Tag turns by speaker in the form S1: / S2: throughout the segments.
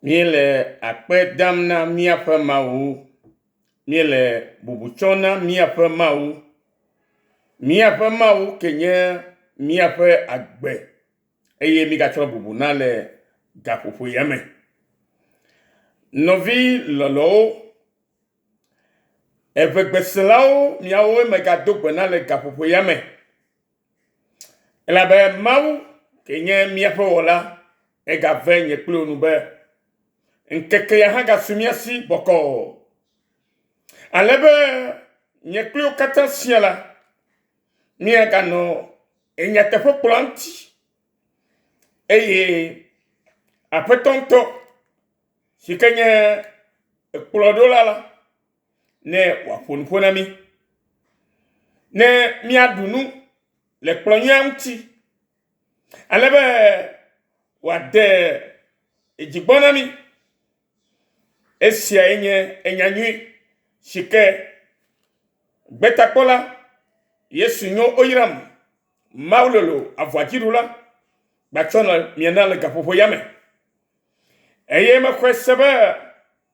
S1: Míele akpe dam na míaƒe Mawu. Míele bubu tsɔm na míaƒe Mawu. Míaƒe Mawu ke nye míaƒe agbe eye mígatsɔ bubu na le gaƒoƒo ya me. Nɔvi lɔlɔ̃wo, eʋegbeselawo miawoe megado gbe na le gaƒoƒo ya me. Elabe Mawu ke nye míaƒe wɔla egave nye kple wò nu be ŋkeke ya hã gasu mía si bɔkɔɔ. Ale be nye kple wò katã sia la, míaganɔ nyateƒe kplɔa ŋuti eye Aƒetɔ ŋutɔ si ke nye ekplɔɖola la, ne wòaƒo nuƒo na mí, ne míaɖu nu le kplɔ nyuia ŋuti, ale be wòade dzi gbɔ na mí. Esiae nye enya nyui si ke gbetakpɔla Yesu nyo woyram Mawu lolo avɔa dziɖula gbatsɔ nɔ mia na le gaƒoƒo ya me. Eye mexɔe se be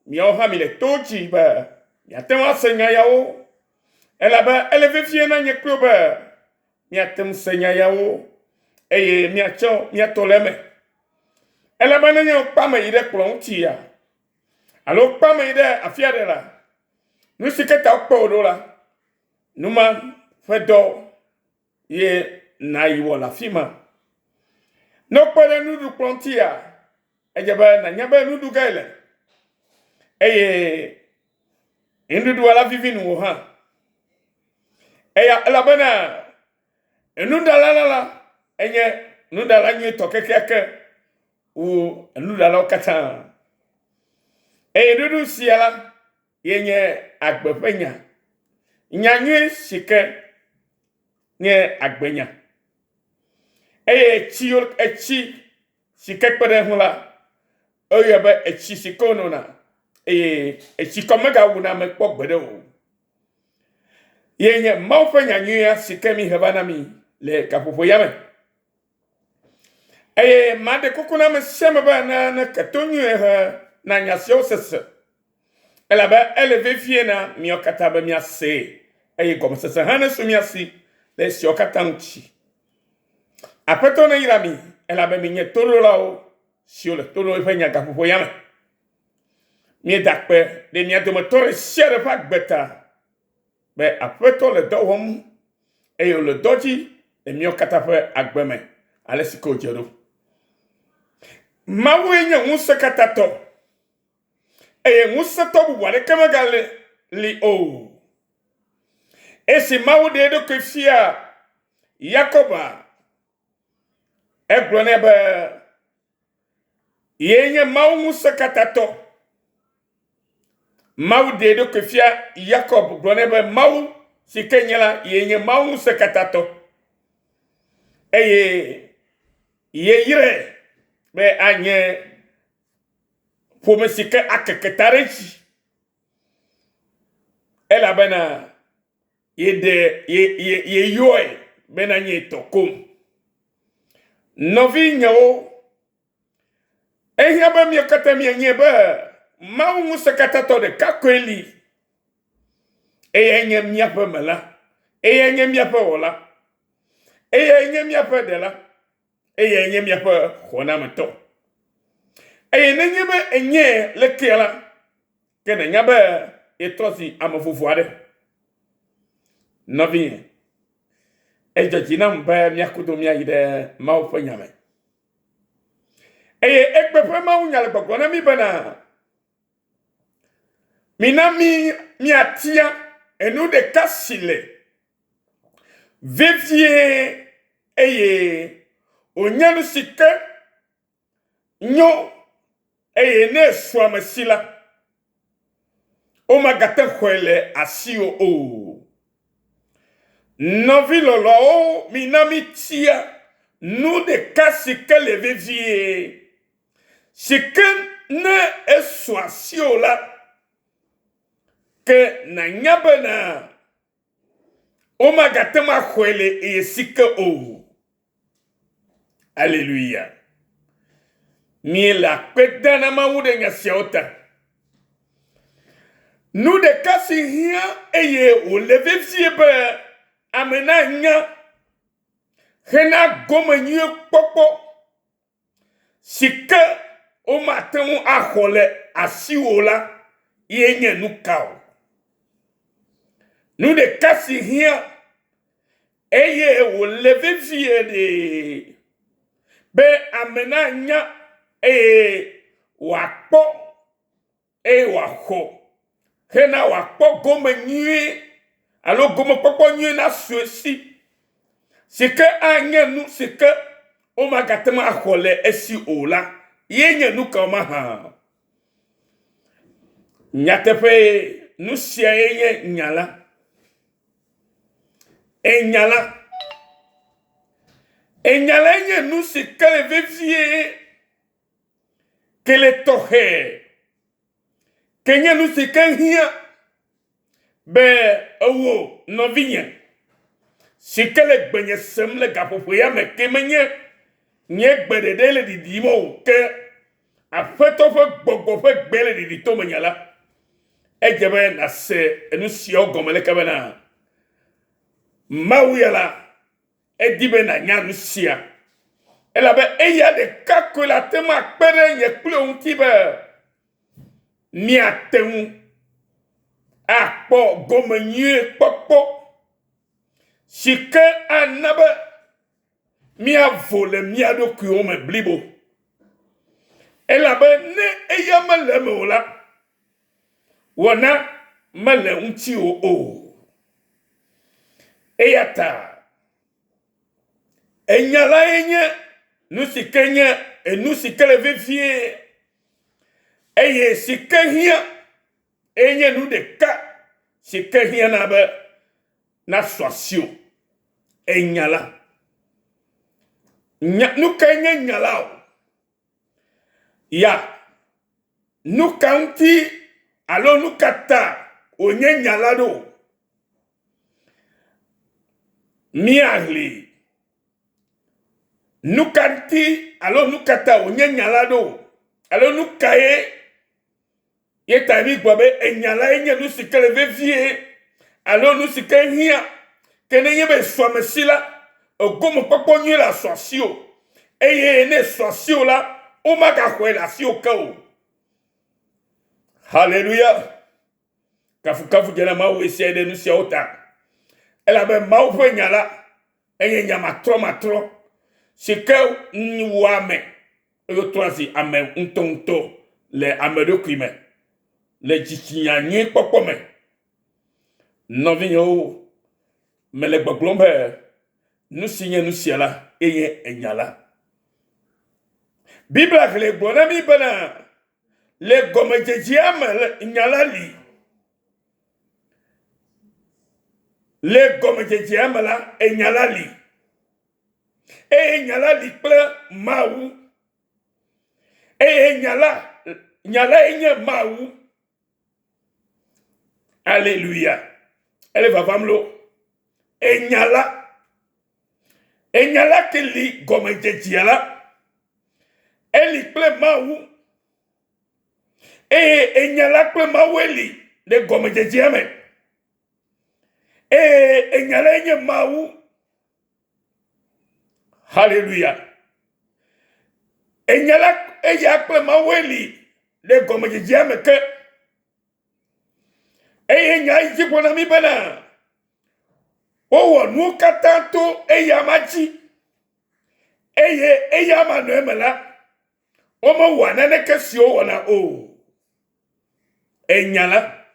S1: miawo hã mile to dzi be miate ŋu ase nya yawo elabe ele vevie na nye kple wò be míate ŋu se nya yawo eye míatsɔ mía tɔ le eme. Elabe nenye wokpe ame yi ɖe kplɔ̃ ŋutia alo wokpe ame yi ɖe afi aɖe la, nu si ke ta wokpe wò ɖo la, nu ma ƒe dɔ ye nàyi wɔ le afi ma. Ne wokpe ɖe nuɖukplɔ̃ ŋutia, edze be nànya be nu ɖu ge le eye nuɖuɖua la vivi nuwò hã. Eya elabena enuɖala la la enye nuɖala nyuitɔ kekeake wu enuɖalawo katã. Eye nuɖuɖu sia la ye nye agbe ƒe nya. Nya nyui si ke nye agbenya. Eye tsi etsi si ke kpe ɖe eŋu la, woyɔe be etsi si ke wonona eye etsikɔ megawuna ame kpɔ gbeɖe o. Ye nye Mawu ƒe nya nyuia si ke mihe va na mi le gaƒoƒo ya me. Eye maɖe kuku na ame sia ame be ne neke to nyuie he na nya siawo sese. Elabe ele vevie na míawo katã be míasee eye gɔmesese hã nesu mía si le esiawo katã ŋuti. Aƒetɔ neyra mi elabe minye toɖolawo siwo le to ɖom eƒe nya gaƒoƒo ya me. Míeda akpe ɖe mia dometɔ ɖe sia ɖe ƒe agbe ta be Aƒetɔ le dɔ wɔm eye wòle dɔ dzi le míawo katã ƒe agbe me ale si ke wòdze ɖo. Mawue nye ŋusẽkatãtɔ eye ŋusẽtɔ bubu aɖeke megale li o. Esi Mawu ɖe eɖokui fia Yakoba, egblɔ nɛ be yee nye Mawu ŋusẽkatãtɔ. Mawu ɖe eɖokui fia Yakob gblɔ nɛ be Mawu si ke nye la, yee nye Mawu ŋusẽkatãtɔ. Eye yeyrae be anye ƒome si ke akeke ta ɖe edzi elabena yeɖe ye ye yeyɔe bena nye tɔ koŋ. Nɔvinyewo, ehiã be mía katã míanye be Mawu ŋusẽkatãtɔ ɖeka koe li. Eyae nye míaƒe mela, eyae nye míaƒe wɔla, eyae nye míaƒe ɖela. Eyae nye míaƒe xɔnametɔ. Eye nenye be ènyee lekea la, ke nènya be yetrɔ zi ame vovo aɖe. Nɔvinye, edzɔ dzi nam be míakudo míayi ɖe Mawu ƒe nya me. Eye egbe ƒe mawunya le gbɔgblɔ na mí bena, mina mí míatia enu ɖeka si le vevie eye wònye nu si ke nyo eye ne esu ame si la, womagate xɔe le asiwò o. Nɔvi lɔlɔ̃wo, mina mítia nu ɖeka si ke le vevie, si ke ne esu asiwò la, ke nànya bena Womagate ŋu axɔe le eye si ke o. Aleluya. Míele akpe dam na Mawu ɖe nya siawo ta. Nu ɖeka si hiã eye wòle vevie be ame nanya hena gome nyui kpɔkpɔ si ke womate ŋu axɔ le asiwò la ye nye nu ka o? Nu ɖeka si hiã eye wòle vevie ɖee be ame nanya eye wòakpɔ eye wòaxɔ hena wòakpɔ gome nyuie alo gomekpɔkpɔ nyuie nasu esi si ke anye nu si ke womagate ŋu axɔ le esi o la, ye nye nu ka mahã? Nyateƒee, nu siae nye nya la. Enya la. Enya lae nye nu si ke le vevie, ke le tɔxɛ, ke nye nu si ke hiã be ewò nɔvinye si ke le gbenye sem le gaƒoƒo ya me ke menye nye gbe ɖeɖe le ɖiɖim o ke Aƒetɔ ƒe gbɔgbɔ ƒe gbe le ɖiɖi to menye la, edze be nàse enu siawo gɔme leke bena Mawu ya la, edi be nànya nu sia. Elabe eya ɖeka koe le ate ŋu akpe ɖe nye kple wò ŋuti be míate ŋu akpɔ gome nyuie kpɔkpɔ si ke ana be míavo le mía ɖokuiwo me blibo. Elabe ne eya mele eme o la, wɔna mele ŋutiwò o. Eya ta enya lae nye nu si ke nye enu si ke le vevie eye si ke hiã eye nye nu ɖeka si ke hiãna be nasu asiwò. Enya la. Nya, nu kae nye nya la o? Ya, nu ka ŋuti alo nu ka ta wònye nya la ɖo? Míaʋli. Nu ka ŋuti alo nu ka ta wònye nya la ɖo? Alo nu kae Ye ta mígblɔ be enya lae nye nu si ke le vevie alo nu si ke hiã. Ke nenye be èsu ame si la, egomekpɔkpɔ nyui le asu asiwò. Eye ne esu asiwò la, womagaxɔe le asiwò ke o. Haleluya! Kafukafu dze na Mawu ɣesiaɣi ɖe nu siawo ta. Elabe Mawu ƒe nya la enye nya matrɔmatrɔ si ke wua ame eye wotrɔa zi ame ŋutɔŋutɔ le ame ɖokui me le dzitsinya nyui kpɔkpɔ me. Nɔvinyewo, mele gbɔgblɔm be nu si nye nu sia la eye enya la. Biblia xlẽ gblɔ na mí bena le gɔmedzedzea me nya la li. Le gɔmedzedzea me la, enya la li. Eye nya la li kple Mawu. Eye nya la, nya lae nye Mawu. Aleluya. Ele vavam lo. Enya la, enya la ke li gɔmedzedzea la, eli kple Mawu. Eye enya la kple Mawue li le gɔmedzedzea me. Eye enya lae nye Mawu. Haleluya. Enya la eya kple Mawue li le gɔmedzedzea me ke. Eye nya yi dzi gblɔ na mí bena wowɔ nuwo katã to eyama dzi eye eyama nɔ eme la, womewɔa naneke si wowɔna o. Enya la,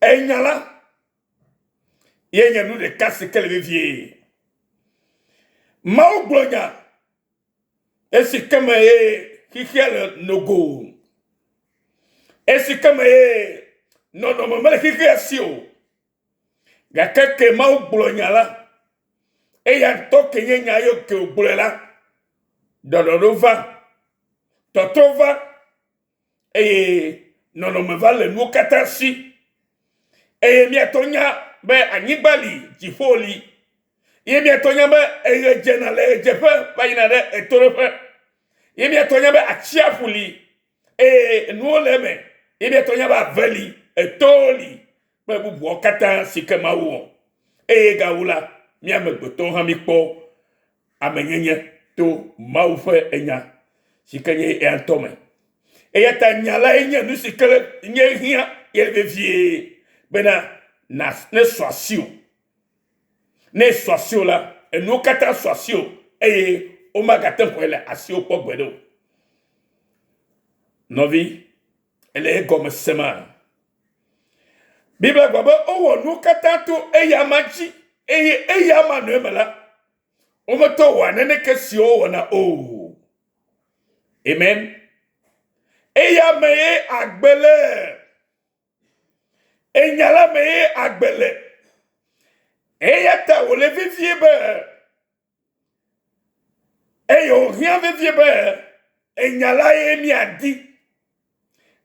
S1: enya la ye nye nu ɖeka si ke le vevie. Mawu gblɔ nya esi ke me ye xexea le nogo. Esi ke me ye nɔnɔme mele xexea si o. Gake ke Mawu gblɔ nya la, eya ŋutɔ ke nye nya ye ke wògblɔe la, ɖɔɖɔɖo va, tɔtrɔ va eye nɔnɔme va le nuwo katã si. Eye míatɔ nya be anyigba li, dziƒo li. Ye míatɔ nya be eɣe dzena le ɣedzeƒe va yina ɖe ɣetoɖoƒe. Ye míatɔ nya be atsiaƒu li eye nuwo le eme. Ye míatɔ nya be ave li, etowo li kple bubuawo katã si ke Mawu wɔ. Eye gawu la, mí amegbetɔwo hã míkpɔ amenyenye to Mawu ƒe enya si ke nye eya ŋutɔ me. Eya ta nya lae nye nu si ke nye hiã ye vevie bena na ne su asiwò. Ne esu asiwò la, enuwo katã su asiwò eye womagate ŋu xɔe le asiwò kpɔ gbeɖe o. Nɔvi, ele egɔme sema? Biblia gblɔ be wowɔ nuwo katã to eyama dzi eye eyama nɔ eme la, wometɔ wɔa naneke si wowɔna o. Amen. Eya me ye agbe le. Enya la me ye agbe le. Eya ta wòle vevie be eye wòhiã vevie be enya la ye míadi.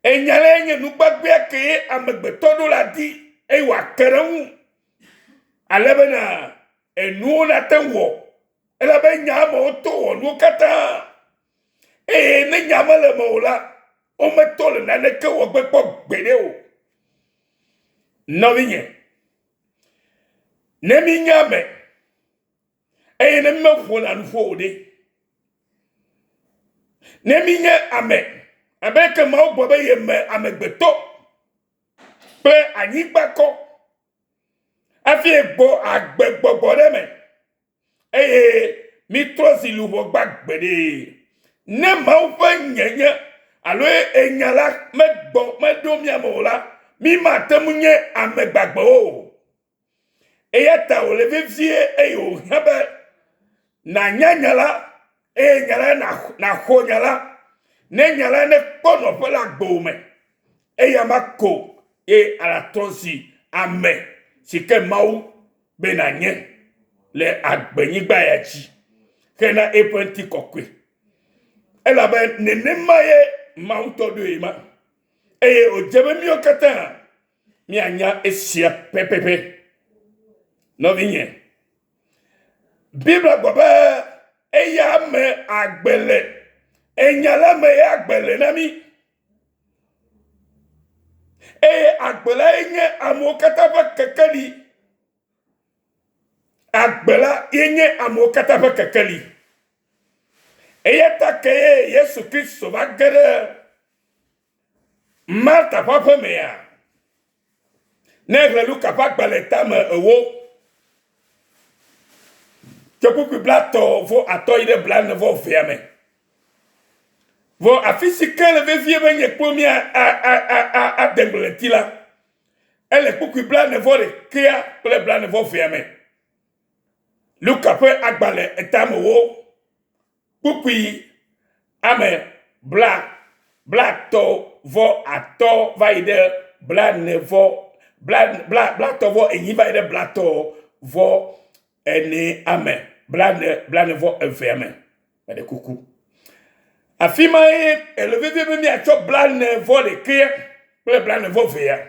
S1: Enya lae nye nugbagbea kee amegbetɔ ɖo la di eye wòake ɖe eŋu ale bena enuwo nate ŋu wɔ. Elabe nya me woto wɔ nuwo katã eye ne nya mele eme o la, wometɔ le naneke wɔgbe kpɔ gbeɖe o. Nɔvinye, ne mínya ame eye ne mímeƒona nuƒo o ɖe, ne mínye ame abe ke Mawu gblɔ be yeme amegbetɔ kple anyigba kɔ hafi egbɔ agbe gbɔgbɔ ɖe eme eye mitrɔ zi luʋɔ gbagbe ɖe. Ne Mawu ƒe nyenye alo enya la megbɔ meɖo mía me o la, mí mate ŋu nye ame gbagbewo o. Eya ta wòle vevie eye wòhiã be nànya nya la eye nya la nàxɔ nya la. Ne nya la nekpɔ nɔƒe le agbewò me, eya ma ko ye alatrɔ zi ame si ke Mawu be nànye le agbenyigba ya dzi hena eƒe ŋutikɔkɔe. Elabe nenema ye Mawu ŋutɔ ɖoe ma eye wòdze be míawo katã Míanya esia pɛpɛpɛ. Nɔvinye, Biblia gblɔ be eya me agbe le, enya la me ye agbe le na mí. Eye agbe lae nye amewo katã ƒe kekeli. Agbe la ye nye amewo katã ƒe kekeli. Eya ta kee Yesu Kristo va ge ɖe Marta ƒe aƒemea? Ne èxlẽ Luka ƒe agbalẽ tame ewo, tso kpukpui blatɔ vɔ atɔ yi ɖe blane vɔ evea me. Vɔ afi si ke le vevie be nye kple mía ade ŋugble le ŋuti la, ele kpukpui blane vɔ ɖekea kple blane vɔ evea me. Luka ƒe agbalẽ tame ewo, Kpukpui ame bla blatɔ vɔ atɔ va yi ɖe blane vɔ bla bla blatɔ vɔ enyi va yi ɖe blatɔ vɔ ene ame blane blane vɔ evea me. Meɖe kuku. Afi ma ye ele vevie be míatsɔ blane vɔ ɖekea kple blane vɔ vea.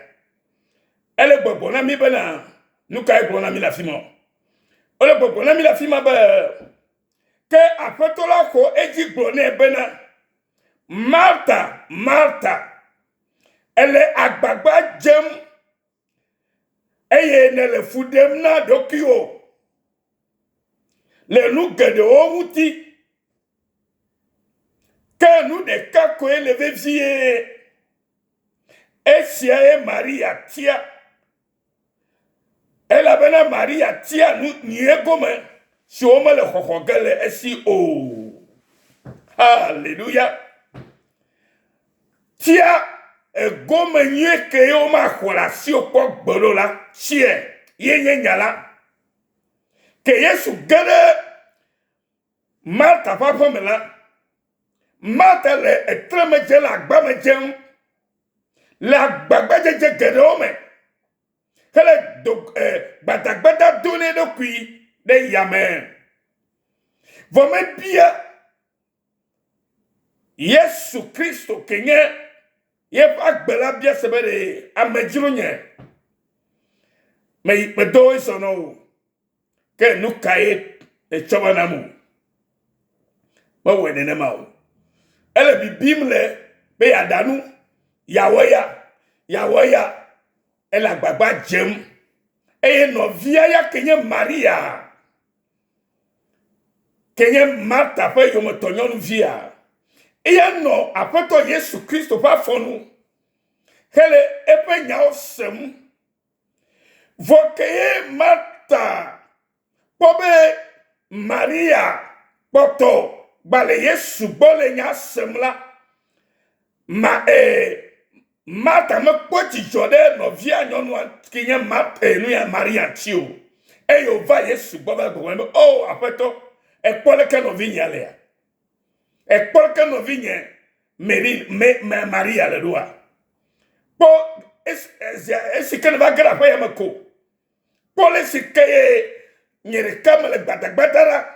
S1: Ele gbɔgblɔ na mí bena nu kae gblɔ na mí le afi ma? Wole gbɔgblɔ na mí le afi ma be Ke Aƒetɔ la xɔ edzi gblɔ nɛ bena, Marta, Marta, èle agbagba dzem eye nèle fu ɖem na ɖokuiwò le nu geɖewo ŋuti. Ke nu ɖeka koe le vevie. Esiae Maria tia Elabena Maria tia nu nyui gome siwo mele xɔxɔ ge le esi o. Haleluya! Tia egome nyui ke ye womaxɔ le asiwò kpɔ gbeɖe o la, tiae. Ye nye nya la. Ke Yesu ge ɖe Marta ƒe aƒeme la, Marta le etre me dzem le agba me dzem le agbagbadzedze geɖewo me hele do eh, gbadagbada do nɛ ɖokui ɖe yame. Vɔ mebia Yesu Kristo ke nye yeƒe agbe la bia se be ɖe amedzro nye meyi medo wozɔ nɔ o. Ke nu kae nètsɔ va nam o? Mewɔe nenema o. Ele bibim le be yeaɖa nu, yeawɔ ya, yeawɔ ya. Ele agbagba dzem. Eye nɔvia ya ke nye Maria, ke nye Marta ƒe yometɔ nyɔnuvia, eya nɔ Aƒetɔ Yesu Kristo ƒe afɔnu hele eƒe nyawo sem. Vɔ kee Marta kpɔ be Maria kpɔtɔ gbale Yesu gbɔ le nya sem la, ma e, Marta mekpɔ dzidzɔ ɖe nɔvia nyɔnua ke nye Marta, e, nu ya Maria ŋuti o. Eye wòva Yesu gbɔ va gbɔgblɔ be, O Aƒetɔ, èkpɔ leke nɔvinyea lea? Èkpɔ leke nɔvinye Mary, me, me, Maria le ɖoa? Kpɔ esi, esi ke neva ge ɖe aƒe ya me ko. Kpɔ le si ke ye nye ɖeka mele gbadagbada la,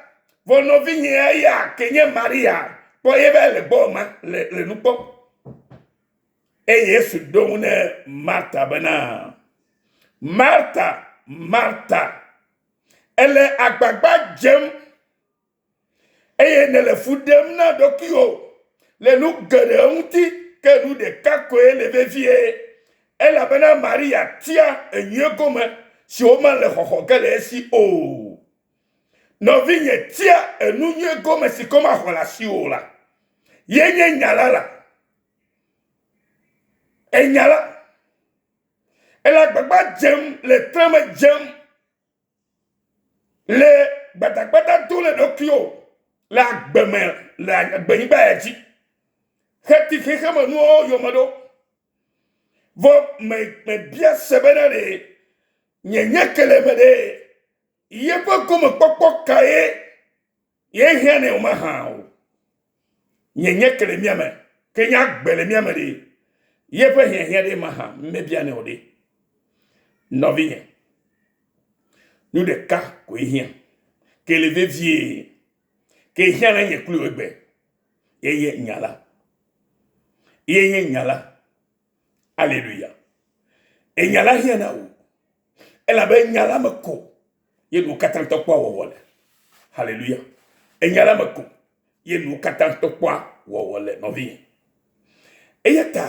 S1: vɔ nɔvinyea ya ke nye Maria, kpɔ ye va le gbɔ ma le, le nu kpɔm. Eye Yesu ɖo ŋu ne Marta bena, Marta, Marta, èle agbagba dzem eye nèle fu ɖem na ɖokuiwò le nu geɖe ŋuti, ke nu ɖeka koe le vevie, elabena Maria tia enyui gome si womele xɔxɔ ge le esi o. Nɔvinye tia enu nyui gome si ke womaxɔ le asiwò o la, ye nye nya la la. Enya la. Ele agbagba dzem le tre me dzem Le gbadagbada do le ɖokuiwò le agbe me le agbenyigba ya dzi heti xexemenuwo yome ɖo. Vɔ me mebia se bena ɖe nye nye ke le eme ɖe yeƒe gomekpɔkpɔ kae ye hiã nɛ o mahã o. Nye nye ke le mía me, ke nye agbe le mía me ɖe yeƒe hiahiã ɖe mahã mebia nɛ o ɖe. Nɔvinye, nu ɖeka koe hiã, ke le vevie, ke hiã na nye kple wò egbe, ye nye nya la. Ye nye nya la. Aleluya. Enya la hiã na wò. Elabe nya la me ko ye nuwo katã tɔ kpɔa wɔwɔ le. Haleluya. Enya la me ko ye nuwo katã tɔ kpɔa wɔwɔ le nɔvinye. Eya ta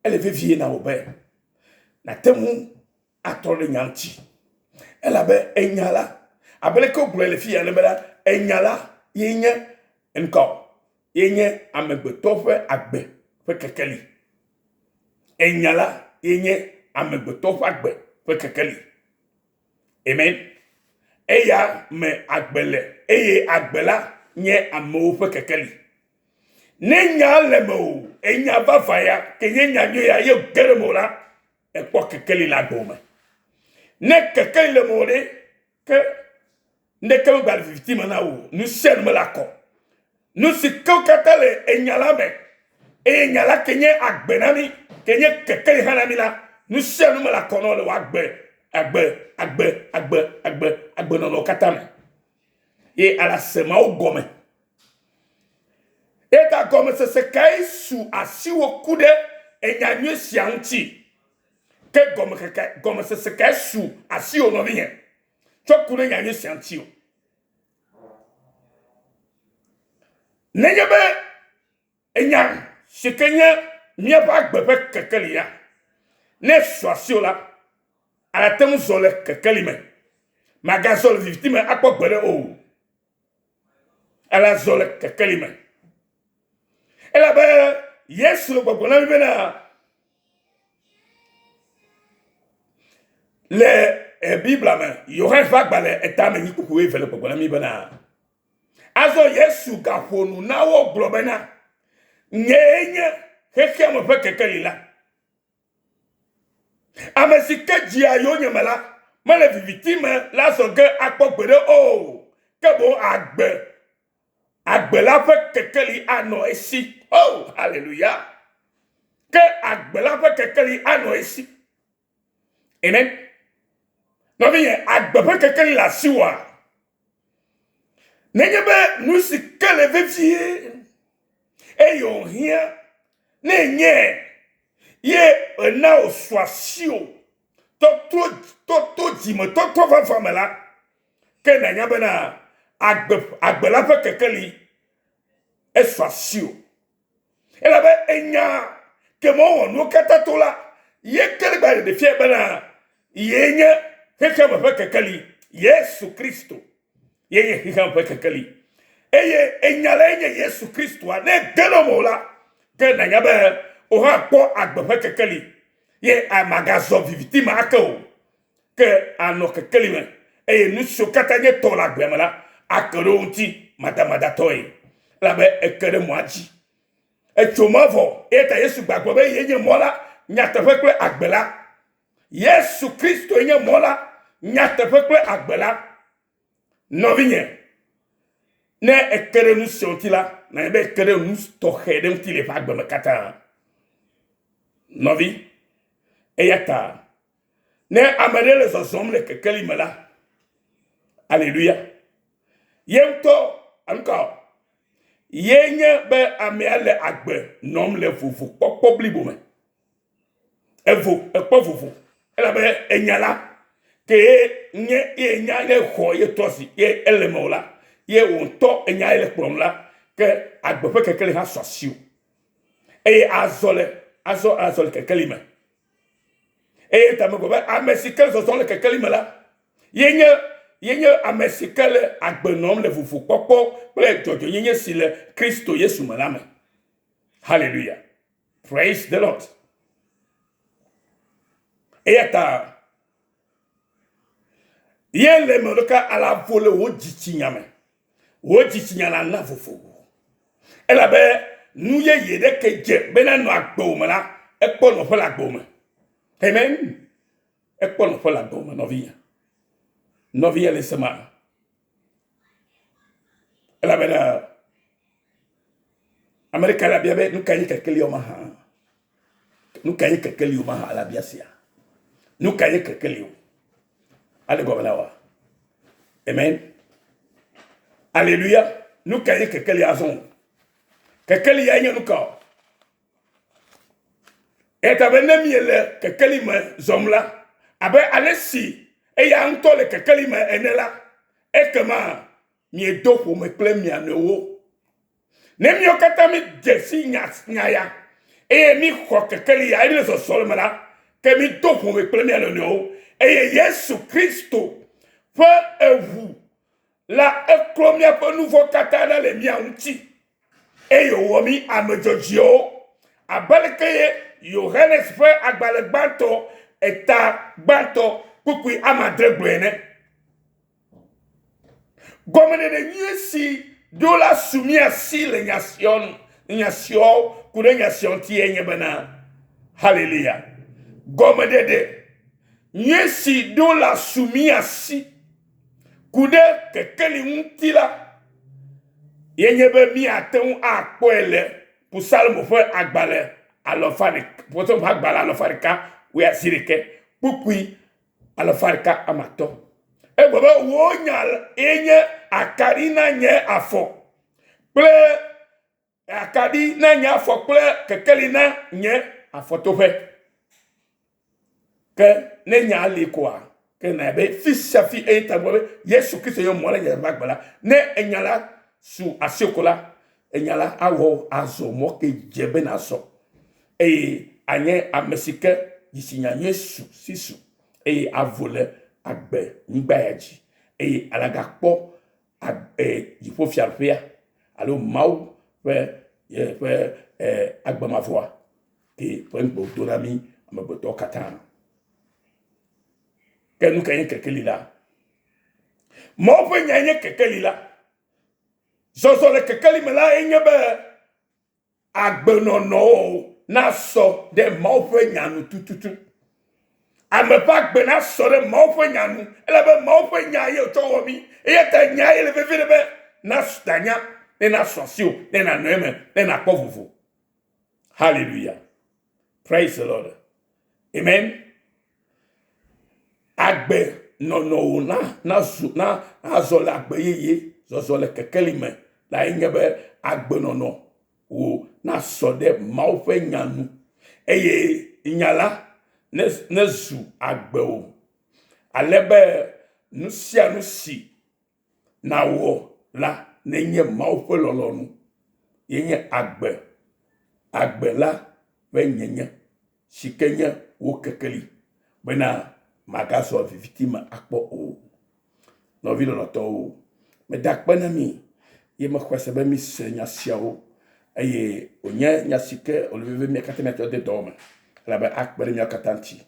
S1: ele vevie na wò be nàte ŋu atrɔ ɖe nya ŋuti. Elabe enya la, abe leke wogblɔe le fiya ene be la, enya la ye nye ŋkɔ, ye nye amegbetɔ ƒe agbe ƒe kekeli. Enya la ye nye amegbetɔ ƒe agbe ƒe kekeli. Amen. Eya me agbe le eye agbe la nye amewo ƒe kekeli. Ne nya le me o, enya vavã ya ke nye nya nyui ya ye ge ɖe me o la, ekpɔ kekeli le agbe me. Ne kekeli le me o ɖe, ke ŋɖeke megba le viviti me na wò. Nu sia nu mele akɔ. Nu si kewo katã le enya la me, eye nya la ke nye agbe na mí, ke nye kekeli hã na mí la, nu sia nu mele akɔ na wò le wò agbe, agbe, agbe, agbe, agbe, agbenɔnɔ katã me. Ye ala se Mawu gɔme. Eya ta gɔmesese kae su asiwò ku ɖe enya nyui sia ŋuti? Ke gɔmesese kae su asiwò nɔvinye tsɔ ku ɖe nya nyui sia ŋuti o? Nenye be enya si ke nye míaƒe agbe ƒe kekeli ya, ne su asiwò la, àte ŋu zɔ le kekeli me. Màgazɔ le viviti me akpɔ gbeɖe o. Ale azɔ le kekeli me. Elabe Yesu le gbɔgblɔ na mi bena le eh, Biblia me, Yohanes ƒe agbalẽ etame nyi kpukpui eve le gbɔgblɔ na mi bena azɔ Yesu gaƒo nu na wo gblɔ bena nyee nye xexeame ƒe kekeli la. Ame si ke dzia yonyeme la, mele viviti me la zɔ ge akpɔ gbeɖe o, ke boŋ agbe, agbe la ƒe kekeli anɔ esi. Oh, haleluya! Ke agbe la ƒe kekeli anɔ esi. Amen. Nɔvinye, agbe ƒe kekeli le asiwòa? Nenye be nu si ke le vevie eye wòhiã ne enye ye ena wòsu asiwò tɔtrɔ tɔtɔ dzimetɔtrɔ vavã me la, ke nànya bena agbe agbe la ƒe kekeli esu asiwò. Elabe enya ke me wowɔ nuwo katã to la, ye ke le gba ɖeɖe fia bena yee nye xexeame ƒe kekeli, Yesu Kristo. Ye nye xexeame ƒe kekeli. Eye enya lae nye Yesu Kristoa. Ne ege ɖe eme o la, ke nànya be wò hã kpɔ agbe ƒe kekeli. Ye màgazɔ viviti me ake o. Ke ànɔ kekeli me. Eye nu siwo katã nye tɔwò le agbea me la, ake ɖe wo ŋuti madamadatɔe. Elabe eke ɖe mɔa dzi. Etso mɔ vɔ. Eya ta Yesu gbagblɔ be yee nye mɔ la, nyateƒe kple agbe la. Yesu Kristoe nye mɔ la, nyateƒe kple agbe la. Nɔvinye, ne èke ɖe nu sia ŋuti la, nànya be èke ɖe nu tɔxɛ ɖe ŋuti le eƒe agbe me katã. Nɔvi, eya ta ne ame ɖe le zɔzɔm le kekeli me la, aleluya, ye ŋutɔ, anuka ye nye be amea le agbe nɔm le vovokpɔkpɔ blibo me. Evo, ekpɔ vovo elabe enya la ke ye nye ye nya ne xɔ ye tɔ si ye ele me o la ye wò ŋutɔ enya ye le kplɔm la ke agbe ƒe kekeli hã sɔ asiwò eye azɔ le azɔ azɔ le kekeli me eye ta megblɔ be ame si ke zɔzɔm le kekeli me la ye nye ye nye ame si ke le agbe nɔm le vovokpɔkpɔ kple dzɔdzɔenyenye si le Kristo Yesu me la me. Hallelujah. Praise the Lord. Eya ta ye le eme ɖeka ala vo le wò dzitsinya me. Wò dzitsinya la na vovo wò. Elabe nu yeye ɖe ke dze be nanɔ agbewò me la, ekpɔ nɔƒe le agbewò me. Amen. Ekpɔ nɔƒe le agbewò me, nɔvinye. Nɔvinye le sema. Elabena ame ɖeka le abia be nu ka nye kekeli mahã? Nu ka nye kekeli mahã le abia sia? Nu ka nye kekeli o? Ale gɔme na wa. Amen. Alléluia. Nu ka nye kekeli azɔ o? Kekeli ya nye nu ka o? Eya ta be ne miele kekeli me zɔm la, abe ale si eya ŋutɔ le kekeli me ene la, ekema miedo ƒome kple mia nɔewo. Ne míawo katã mídze si nya, nya ya eye míxɔ kekeli ya eye míle zɔzɔm le eme la, ke mído ƒome kple mía nɔnɔewo eye Yesu Kristo ƒe eʋu la eklɔ míaƒe nu vɔ̃ katã ɖa le mía ŋuti eye wòwɔ mí ame dzɔdzɔewo. Abe aleke ye Yohanes ƒe agbalẽ gbãtɔ eta gbãtɔ kpukpui amadre gblɔe ene. Gɔmeɖeɖe nyui si ɖo la su mía si le nya sia nu, nya siawo ku ɖe nya sia ŋuti ye nye bena, Haleluya! Gɔmeɖeɖe nyui si ɖo la su mía si ku ɖe kekeli ŋuti la ye nye be míate ŋu akpɔe le Psalmo ƒe agbalẽ alafa ɖeka, Psalmo ƒe agbalẽ alafa ɖeka wuiasiɖekɛ kpukpui alafa ɖeka ame atɔ̃. Egblɔ be wò nya ye nye akaɖi na nye afɔ kple akaɖi na nye afɔ kple kekeli na nye afɔtoƒe. Ke ne nya li koa, ke na be fi sia fi eye ta gblɔ be Yesu Kristo ye mɔ le nye ƒe agbe la. Ne enya la su asiwò ko la, enya la awɔ azɔ mɔ ke dze be nàzɔ eye anye ame si ke dzitsinya nyui su si su eye avo le agbe nyigba ya dzi eye alagakpɔ dziƒofiaɖuƒea alo Mawu ƒe ƒe agbe mavɔa ke ƒe ŋugbe wòdo na mí amegbetɔwo katã. Ke nu kae nye kekeli la? Mawu ƒe nyae nye kekeli la. Zɔzɔ le kekeli me la enye be agbenɔnɔwo nasɔ ɖe Mawu ƒe nya nu tututu. Ame ƒe agbe nasɔ ɖe Mawu ƒe nya nu elabe Mawu ƒe nya ye wòtsɔ wɔ mí. Eya ta nya ye le vevie ɖe be nanya ne nasɔ asiwò, ne nànɔ eme, ne nàkpɔ vovo. Hallelujah. Praise the Lord. Amen. Agbe nɔnɔ wò na nazu na azɔ le agbe yeye zɔzɔ le kekeli me la ye nye be agbenɔnɔ wò nasɔ ɖe Mawu ƒe nya nu eye nya la ne nezu agbe wò ale be nu sia nu si nàwɔ la nenye Mawu ƒe lɔlɔ̃nu ye nye agbe. agbe la ƒe nyenye si ke nye wò kekeli, bena màgazɔ viviti me akpɔ o. Nɔvi lɔlɔ̃tɔwo, meda akpe na mi ye mexɔe se be mise nya siawo eye wònye nya si ke wòle vevie mía katã míatsɔ de dɔwɔme elabe akpe ɖe míawo katã ŋuti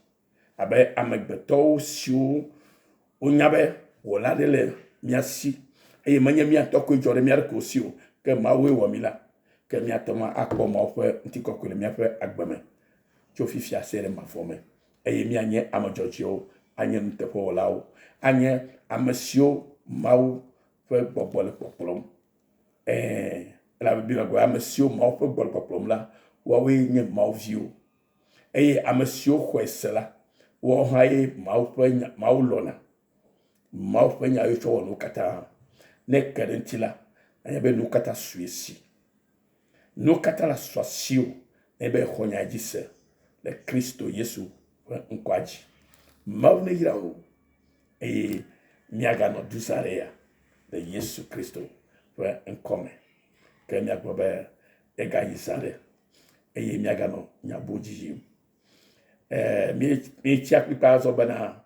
S1: abe amegbetɔwo siwo wonya be Wɔla aɖe le mía si eye menye mía ŋutɔ koe dzɔ ɖe mía ɖokuiwo si o, ke Mawue wɔ mí la, ke míate ŋu akpɔ Mawu ƒe ŋutikɔkɔe le míaƒe agbe me tso fifia se ɖe mavɔ me eye míanye ame dzɔdzɔewo, anye nuteƒewɔlawo, anye ame siwo Mawu ƒe gbɔgbɔ le kpɔkplɔm. Ɛ̃, elabe Biblia gblɔ ame siwo Mawu ƒe gbɔgbɔ le kpɔkplɔm la, woawoe nye Mawu viwo. Eye ame siwo xɔe se la, woawo hã ye Mawu ƒe nya, Mawu lɔ̃na. Mawu ƒe nya ye wotsɔ wɔ nuwo katã. Ne eke ɖe eŋuti la, anye be nuwo katã su esi. Nuwo katã la su asiwò nenye be exɔ nya dzi se le Kristo Yesu ƒe ŋkɔa dzi. Mawu neyra wò eye míaganɔ du zã ɖe ya le Yesu Kristo ƒe ŋkɔ me. Ke míagblɔ be egayi zã ɖe eye míaganɔ nya bubu dzi yim. Eh, míetsia kplikpa azɔ bena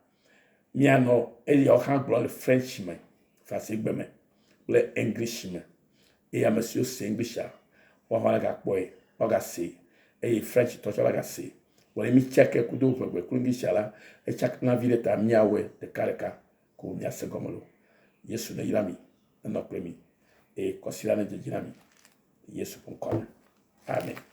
S1: míanɔ eya hã gblɔm le French me, Fransegbe me kple English me. Eye ame siwo se Englishia, woawo hã gakpɔe, woagasee eye French tɔ tsɛ woagasee. Vɔ ne míetsia ke kudo ʋegbe kple Englishia la, etsakana viɖe ta míawɔe ɖekaɖeka ko míase gɔme loo. Yesu neyra mi, nenɔ kple mi eye kɔsiɖa nedze edzi na mi. Yesu ƒe ŋkɔ me. Amen.